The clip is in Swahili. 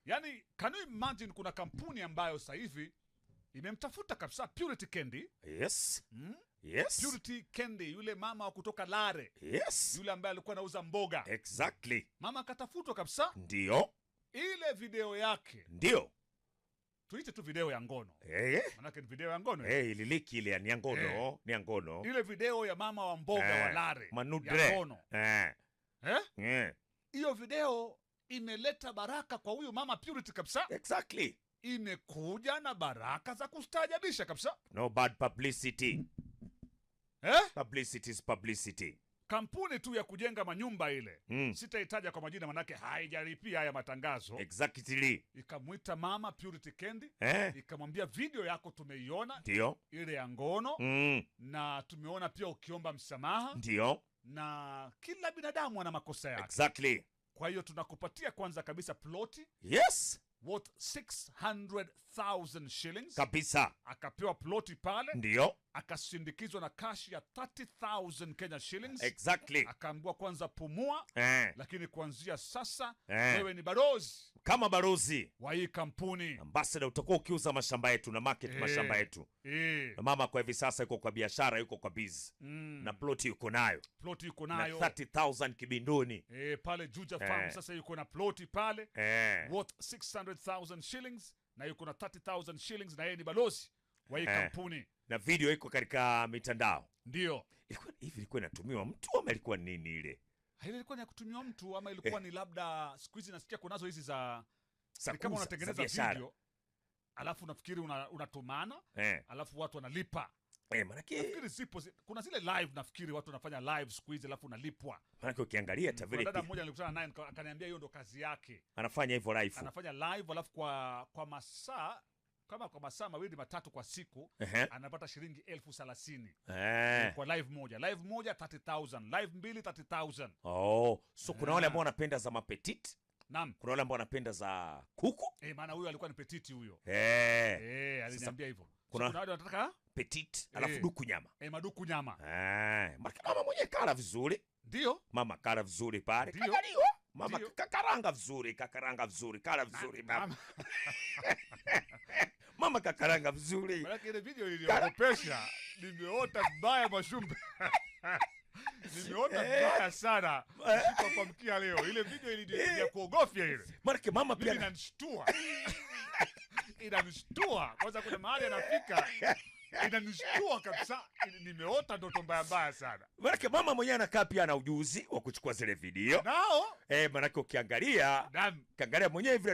Yaani, can you imagine kuna kampuni ambayo sasa hivi imemtafuta kabisa Purity Kendi. Yes. Yes. Purity Kendi, yule mama wa kutoka Lare. Yes. Yule ambaye alikuwa anauza mboga. Exactly. Mama akatafutwa kabisa. Ndio. Ile video yake. Ndio. Tuite tu video ya ngono. Manake ni video ya ngono. Ililiki ile ni ya ngono, ni ya ngono. Ile video ya mama wa mboga wa Lare. Manudre. Ya ngono. Hiyo video imeleta baraka kwa huyu mama Purity kabisa. Exactly. Imekuja na baraka za kustaajabisha kabisa. No bad publicity. Publicity is publicity. Kampuni tu ya kujenga manyumba ile. Sitaitaja kwa majina manake haijalipia haya matangazo. Exactly. Ikamwita mama Purity Kendi. Ikamwambia video yako tumeiona. Ndio. Ile ya ngono. Na tumeona pia ukiomba msamaha. Ndio. Na kila binadamu ana makosa yake. Exactly. Kwa hiyo tunakupatia kwanza kabisa ploti. Yes. Worth 600,000 shillings. Kabisa. Akapewa ploti pale. Ndio. Akasindikizwa na cash ya 30,000 Kenya shillings. Exactly. Akaambiwa kwanza pumua. Lakini kuanzia sasa wewe ni balozi. Kama balozi wa hii kampuni. Ambassador, utakuwa ukiuza mashamba yetu na market mashamba yetu. Na mama kwa hivi sasa yuko kwa biashara, yuko kwa biz. Na ploti yuko nayo. Ploti yuko nayo. Na 30,000 kibindoni. Pale Juja Farm sasa yuko na ploti pale. Worth 600,000 shillings na yuko na 30,000 shillings na yeye ni balozi wa hii kampuni. Na video iko katika mitandao. Ndio. Ilikuwa hivi, ilikuwa inatumiwa mtu ama ilikuwa nini ile? Ile ilikuwa ni ya kutumiwa mtu ama ilikuwa ni labda siku hizi nasikia kunazo hizi za kama unatengeneza video alafu unafikiri unatumana alafu watu wanalipa. Manake nafikiri zipo kuna zile live, nafikiri watu wanafanya live siku hizi alafu unalipwa. Manake ukiangalia hata vile dada mmoja nilikutana naye akaniambia hiyo ndo kazi yake. Anafanya hivyo live. Anafanya live alafu kwa masaa kama kwa masaa mawili matatu kwa siku anapata shilingi 30,000. Kwa live moja. Live moja 30,000, live mbili 30,000. Oh, so kuna wale ambao wanapenda za mapetit. Naam. Kuna wale ambao wanapenda za kuku. Maana huyo alikuwa ni petit huyo. Aliniambia hivyo. Kuna wale wanataka petit alafu duku nyama. Maduku nyama. Mama mwenyewe kala vizuri. Ndio. Mama kala vizuri pale. Kakaliwa. Mama kakaranga vizuri, kakaranga vizuri, kala vizuri mama. Mama kakaranga vizuri. Maana ile video iliogopesha. Nimeota mbaya mashumbe. Nimeota mbaya sana. Kwa kuamkia leo. Ile video ili ya kuogofya ile. Maana mama pia inanishtua. Inanishtua. Kwanza kuna mahali anafika. Inanishtua kabisa. Nimeota ndoto mbaya mbaya sana. Maana mama mwenyewe anakaa pia ana ujuzi wa kuchukua zile video. Nao? Maana ukiangalia, ukiangalia mwenyewe vile